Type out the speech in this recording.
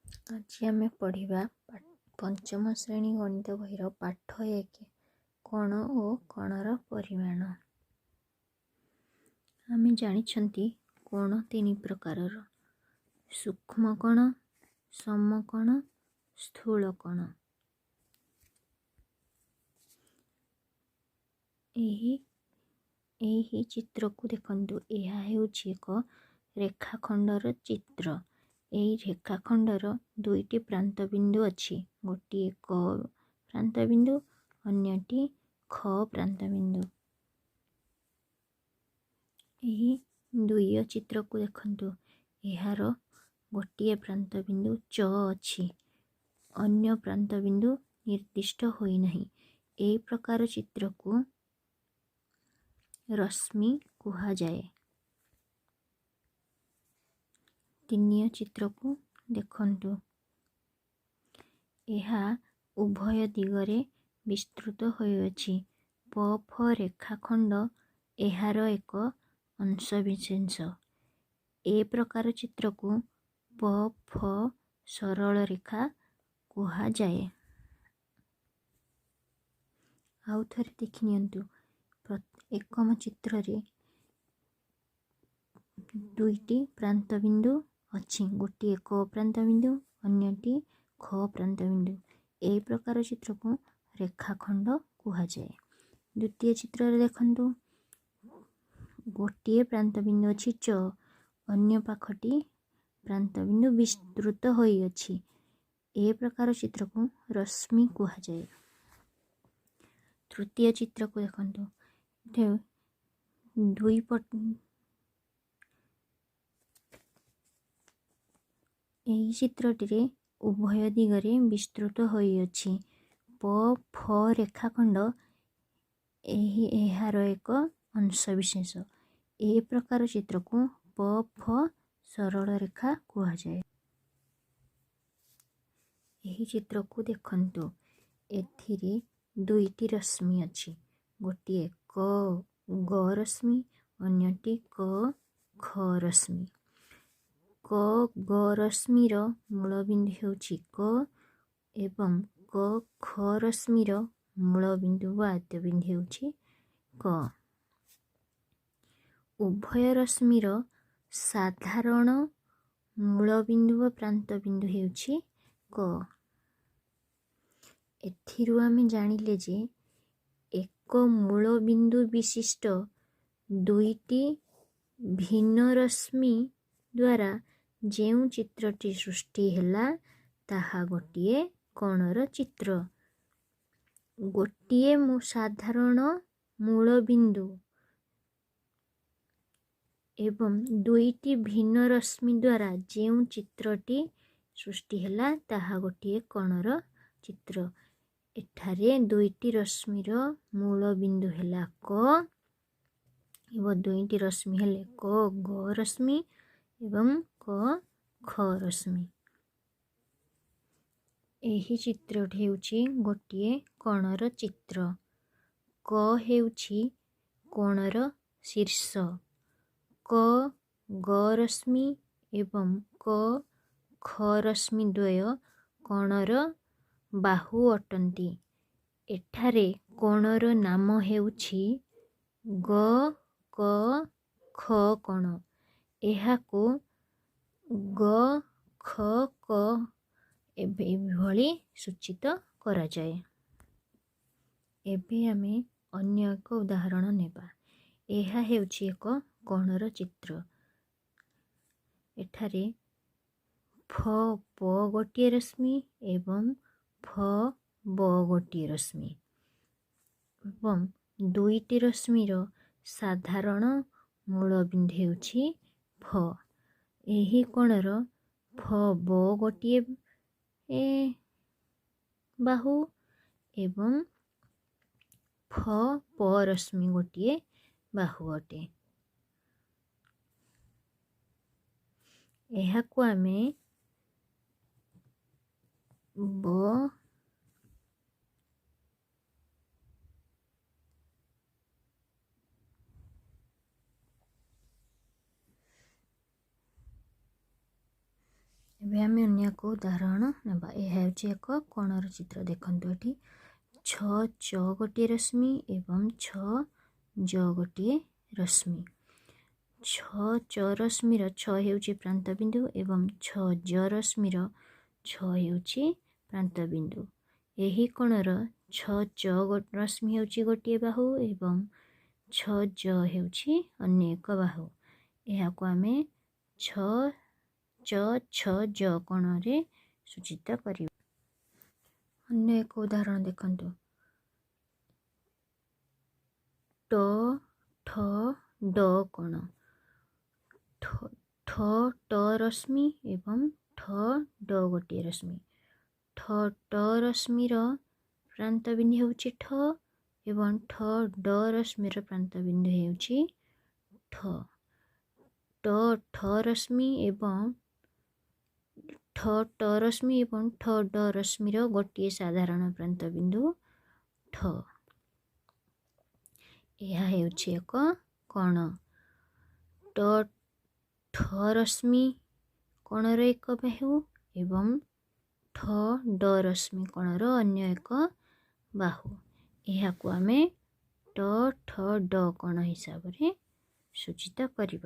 ଆଜି ଆମେ ପଢ଼ିବା ପଞ୍ଚମ ଶ୍ରେଣୀ ଗଣିତ ବହିର ପାଠ 1, କୋଣ ଓ କୋଣର ପରିମାଣ। ଆମେ ଜାଣିଛନ୍ତି କୋଣ ତିନି ପ୍ରକାରର: ସୂକ୍ଷ୍ମ କୋଣ, ସମକୋଣ, ସ୍ଥୂଳ କୋଣ। ଏହି ଚିତ୍ରକୁ ଦେଖନ୍ତୁ। ଏହା ହେଉଛି ଏକ ରେଖାଖଣ୍ଡର ଚିତ୍ର। ଏହି ରେଖାଖଣ୍ଡର ଦୁଇଟି ପ୍ରାନ୍ତବିନ୍ଦୁ ଅଛି, ଗୋଟିଏ କ ପ୍ରାନ୍ତବିନ୍ଦୁ, ଅନ୍ୟଟି ଖ ପ୍ରାନ୍ତବିନ୍ଦୁ। ଏହି ଦ୍ୱିତୀୟ ଚିତ୍ରକୁ ଦେଖନ୍ତୁ। ଏହାର ଗୋଟିଏ ପ୍ରାନ୍ତବିନ୍ଦୁ ଚ ଅଛି, ଅନ୍ୟ ପ୍ରାନ୍ତବିନ୍ଦୁ ନିର୍ଦ୍ଦିଷ୍ଟ ହୋଇନାହିଁ। ଏହି ପ୍ରକାର ଚିତ୍ରକୁ ରଶ୍ମି କୁହାଯାଏ। ତିନିୟ ଚିତ୍ରକୁ ଦେଖନ୍ତୁ। ଏହା ଉଭୟ ଦିଗରେ ବିସ୍ତୃତ ହୋଇଅଛି। ପ ଫ ରେଖାଖଣ୍ଡ ଏହାର ଏକ ଅଂଶବିଶେଷ। ଏ ପ୍ରକାର ଚିତ୍ରକୁ ପ ଫ ସରଳ ରେଖା କୁହାଯାଏ। ଆଉ ଥରେ ଦେଖିନିଅନ୍ତୁ। ଏକମ ଚିତ୍ରରେ ଦୁଇଟି ପ୍ରାନ୍ତବିନ୍ଦୁ ଅଛି, ଗୋଟିଏ କ ପ୍ରାନ୍ତବିନ୍ଦୁ, ଅନ୍ୟଟି ଖ ପ୍ରାନ୍ତବିନ୍ଦୁ। ଏହି ପ୍ରକାର ଚିତ୍ରକୁ ରେଖାଖଣ୍ଡ କୁହାଯାଏ। ଦ୍ୱିତୀୟ ଚିତ୍ରରେ ଦେଖନ୍ତୁ, ଗୋଟିଏ ପ୍ରାନ୍ତବିନ୍ଦୁ ଅଛି ଚ, ଅନ୍ୟ ପାଖଟି ପ୍ରାନ୍ତବିନ୍ଦୁ ବିସ୍ତୃତ ହୋଇଅଛି। ଏ ପ୍ରକାର ଚିତ୍ରକୁ ରଶ୍ମି କୁହାଯାଏ। ତୃତୀୟ ଚିତ୍ରକୁ ଦେଖନ୍ତୁ। ଦୁଇ ପଟ ଏହି ଚିତ୍ରଟିରେ ଉଭୟ ଦିଗରେ ବିସ୍ତୃତ ହୋଇଅଛି। ପ ଫ ରେଖାଖଣ୍ଡ ଏହି ଏହାର ଏକ ଅଂଶବିଶେଷ। ଏ ପ୍ରକାର ଚିତ୍ରକୁ ପ ଫ ସରଳ ରେଖା କୁହାଯାଏ। ଏହି ଚିତ୍ରକୁ ଦେଖନ୍ତୁ। ଏଥିରେ ଦୁଇଟି ରଶ୍ମି ଅଛି, ଗୋଟିଏ କ ଗ ରଶ୍ମି, ଅନ୍ୟଟି କ ଖ ରଶ୍ମି। କ ଗ ରଶ୍ମିର ମୂଳବିନ୍ଦୁ ହେଉଛି କ ଏବଂ କ ଖ ରଶ୍ମିର ମୂଳବିନ୍ଦୁ ବା ଆଦ୍ୟବିନ୍ଦୁ ହେଉଛି କ। ଉଭୟ ରଶ୍ମିର ସାଧାରଣ ମୂଳବିନ୍ଦୁ ବା ପ୍ରାନ୍ତବିନ୍ଦୁ ହେଉଛି କ। ଏଥିରୁ ଆମେ ଜାଣିଲେ ଯେ ଏକ ମୂଳବିନ୍ଦୁ ବିଶିଷ୍ଟ ଦୁଇଟି ଭିନ୍ନ ରଶ୍ମି ଦ୍ୱାରା ଯେଉଁ ଚିତ୍ରଟି ସୃଷ୍ଟି ହେଲା, ତାହା ଗୋଟିଏ କୋଣର ଚିତ୍ର। ଗୋଟିଏ ସାଧାରଣ ମୂଳବିନ୍ଦୁ ଏବଂ ଦୁଇଟି ଭିନ୍ନ ରଶ୍ମି ଦ୍ୱାରା ଯେଉଁ ଚିତ୍ରଟି ସୃଷ୍ଟି ହେଲା, ତାହା ଗୋଟିଏ କୋଣର ଚିତ୍ର। ଏଠାରେ ଦୁଇଟି ରଶ୍ମିର ମୂଳବିନ୍ଦୁ ହେଲା କ ଏବଂ ଦୁଇଟି ରଶ୍ମି ହେଲେ କ ଗ ରଶ୍ମି ଏବଂ କ ଖ ରଶ୍ମି। ଏହି ଚିତ୍ରଟି ହେଉଛି ଗୋଟିଏ କୋଣର ଚିତ୍ର। କ ହେଉଛି କୋଣର ଶୀର୍ଷ। କ ଗ ରଶ୍ମି ଏବଂ କ ଖ ରଶ୍ମି ଦ୍ୱୟ କୋଣର ବାହୁ ଅଟନ୍ତି। ଏଠାରେ କୋଣର ନାମ ହେଉଛି ଗ କ ଖ କୋଣ। ଏହାକୁ ଗ ଖ କ ଏଭଳି ସୂଚିତ କରାଯାଏ। ଏବେ ଆମେ ଅନ୍ୟ ଏକ ଉଦାହରଣ ନେବା। ଏହା ହେଉଛି ଏକ କୋଣର ଚିତ୍ର। ଏଠାରେ ଫ ପ ଗୋଟିଏ ରଶ୍ମି ଏବଂ ଫ ବ ଗୋଟିଏ ରଶ୍ମି ଏବଂ ଦୁଇଟି ରଶ୍ମିର ସାଧାରଣ ମୂଳବିନ୍ଦୁ ହେଉଛି ଫ। ଏହି କୋଣର ଫ ବ ଗୋଟିଏ ବାହୁ ଏବଂ ଫ ପ ରଶ୍ମି ଗୋଟିଏ ବାହୁ ଅଟେ। ଏହାକୁ ଆମେ ବ ଏବେ ଏବେ ଆମେ ଅନ୍ୟ ଏକ ଉଦାହରଣ ନେବା। ଏହା ହେଉଛି ଏକ କୋଣର ଚିତ୍ର। ଦେଖନ୍ତୁ, ଏଠି 6 ଚ ଗୋଟିଏ ରଶ୍ମି ଏବଂ 6 ଜ ଗୋଟିଏ ରଶ୍ମି। 6 ଚ ରଶ୍ମିର 6 ହେଉଛି ପ୍ରାନ୍ତବିନ୍ଦୁ ଏବଂ 6 ଜ ରଶ୍ମିର 6 ହେଉଛି ପ୍ରାନ୍ତବିନ୍ଦୁ। ଏହି କୋଣର 6 ଚ ରଶ୍ମି ହେଉଛି ଗୋଟିଏ ବାହୁ ଏବଂ 6 ଜ ହେଉଛି ଅନ୍ୟ ଏକ ବାହୁ। ଏହାକୁ ଆମେ 6 ଚ 6 ଜ କୋଣରେ ସୂଚିତ କରିବା। ଅନ୍ୟ ଏକ ଉଦାହରଣ ଦେଖନ୍ତୁ, ଟ ଠ ଡ କୋଣ। ଠ ଟ ରଶ୍ମି ଏବଂ ଠ ଡ ଗୋଟିଏ ରଶ୍ମି। ଠ ଟ ରଶ୍ମିର ପ୍ରାନ୍ତବିନ୍ଦୁ ହେଉଛି ଠ ଏବଂ ଠ ଡ ରଶ୍ମିର ପ୍ରାନ୍ତବିନ୍ଦୁ ହେଉଛି ଠ। ଟ ଠ ରଶ୍ମି ଏବଂ ଠ ଟ ରଶ୍ମି ଏବଂ ଠ ଡ ରଶ୍ମିର ଗୋଟିଏ ସାଧାରଣ ପ୍ରାନ୍ତବିନ୍ଦୁ ଠ। ଏହା ହେଉଛି ଏକ କୋଣ। ଟ ଠ ରଶ୍ମି କୋଣର ଏକ ବାହୁ ଏବଂ ଠ ଡ ରଶ୍ମି କୋଣର ଅନ୍ୟ ଏକ ବାହୁ। ଏହାକୁ ଆମେ ଟ ଠ ଡ କୋଣ ହିସାବରେ ସୂଚିତ କରିବା।